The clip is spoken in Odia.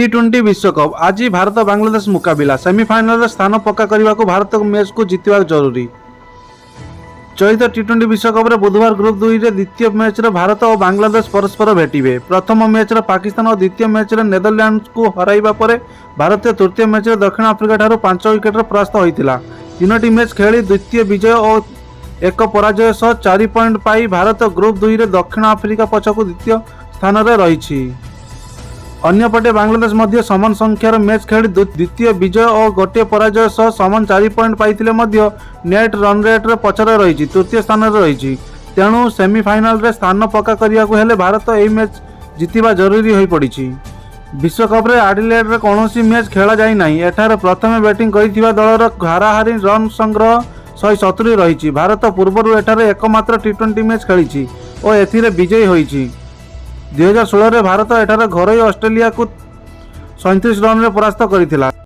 ଟି-20 ବିଶ୍ୱକପ୍, ଆଜି ଭାରତ ବାଂଲାଦେଶ ମୁକାବିଲା। ସେମିଫାଇନାଲରେ ସ୍ଥାନ ପକ୍କା କରିବାକୁ ଭାରତ ମ୍ୟାଚ୍କୁ ଜିତିବା ଜରୁରୀ। ଚଳିତ ଟି-20 ବିଶ୍ୱକପ୍ରେ ବୁଧବାର ଗ୍ରୁପ୍ 2ରେ ଦ୍ୱିତୀୟ ମ୍ୟାଚ୍ରେ ଭାରତ ଓ ବାଂଲାଦେଶ ପରସ୍ପର ଭେଟିବେ। ପ୍ରଥମ ମ୍ୟାଚ୍ରେ ପାକିସ୍ତାନ ଓ ଦ୍ୱିତୀୟ ମ୍ୟାଚ୍ରେ ନେଦରଲ୍ୟାଣ୍ଡସକୁ ହରାଇବା ପରେ ଭାରତୀୟ ତୃତୀୟ ମ୍ୟାଚ୍ରେ ଦକ୍ଷିଣ ଆଫ୍ରିକାଠାରୁ 5 ୱିକେଟରେ ପରାସ୍ତ ହୋଇଥିଲା। ତିନୋଟି ମ୍ୟାଚ୍ ଖେଳି ଦ୍ୱିତୀୟ ବିଜୟ ଓ ଏକ ପରାଜୟ ସହ 4 ପଏଣ୍ଟ ପାଇ ଭାରତ ଗ୍ରୁପ୍ 2ରେ ଦକ୍ଷିଣ ଆଫ୍ରିକା ପଛକୁ ଦ୍ୱିତୀୟ ସ୍ଥାନରେ ରହିଛି। ଅନ୍ୟପଟେ ବାଂଲାଦେଶ ମଧ୍ୟ ସମାନ ସଂଖ୍ୟାର ମ୍ୟାଚ୍ ଖେଳି ଦ୍ୱିତୀୟ ବିଜୟ ଓ ଗୋଟିଏ ପରାଜୟ ସହ ସମାନ 4 ପଏଣ୍ଟ ପାଇଥିଲେ ମଧ୍ୟ ନେଟ୍ ରନ୍ ରେଟ୍ରେ ପଛରେ ରହିଛି, ତୃତୀୟ ସ୍ଥାନରେ ରହିଛି। ତେଣୁ ସେମିଫାଇନାଲରେ ସ୍ଥାନ ପକ୍କା କରିବାକୁ ହେଲେ ଭାରତ ଏହି ମ୍ୟାଚ୍ ଜିତିବା ଜରୁରୀ ହୋଇପଡ଼ିଛି। ବିଶ୍ୱକପ୍ରେ ଆଡିଲେଡ୍ରେ କୌଣସି ମ୍ୟାଚ୍ ଖେଳାଯାଇନାହିଁ। ଏଠାରେ ପ୍ରଥମେ ବ୍ୟାଟିଂ କରିଥିବା ଦଳର ହାରାହାରି ରନ୍ ସଂଗ୍ରହ 170 ରହିଛି। ଭାରତ ପୂର୍ବରୁ ଏଠାରେ ଏକମାତ୍ର ଟି-20 ମ୍ୟାଚ୍ ଖେଳିଛି ଓ ଏଥିରେ ବିଜୟୀ ହୋଇଛି। 2016ରେ ଭାରତ ଏଠାରେ ଘରୋଇ ଅଷ୍ଟ୍ରେଲିଆକୁ 37 ରନ୍ରେ ପରାସ୍ତ କରିଥିଲା।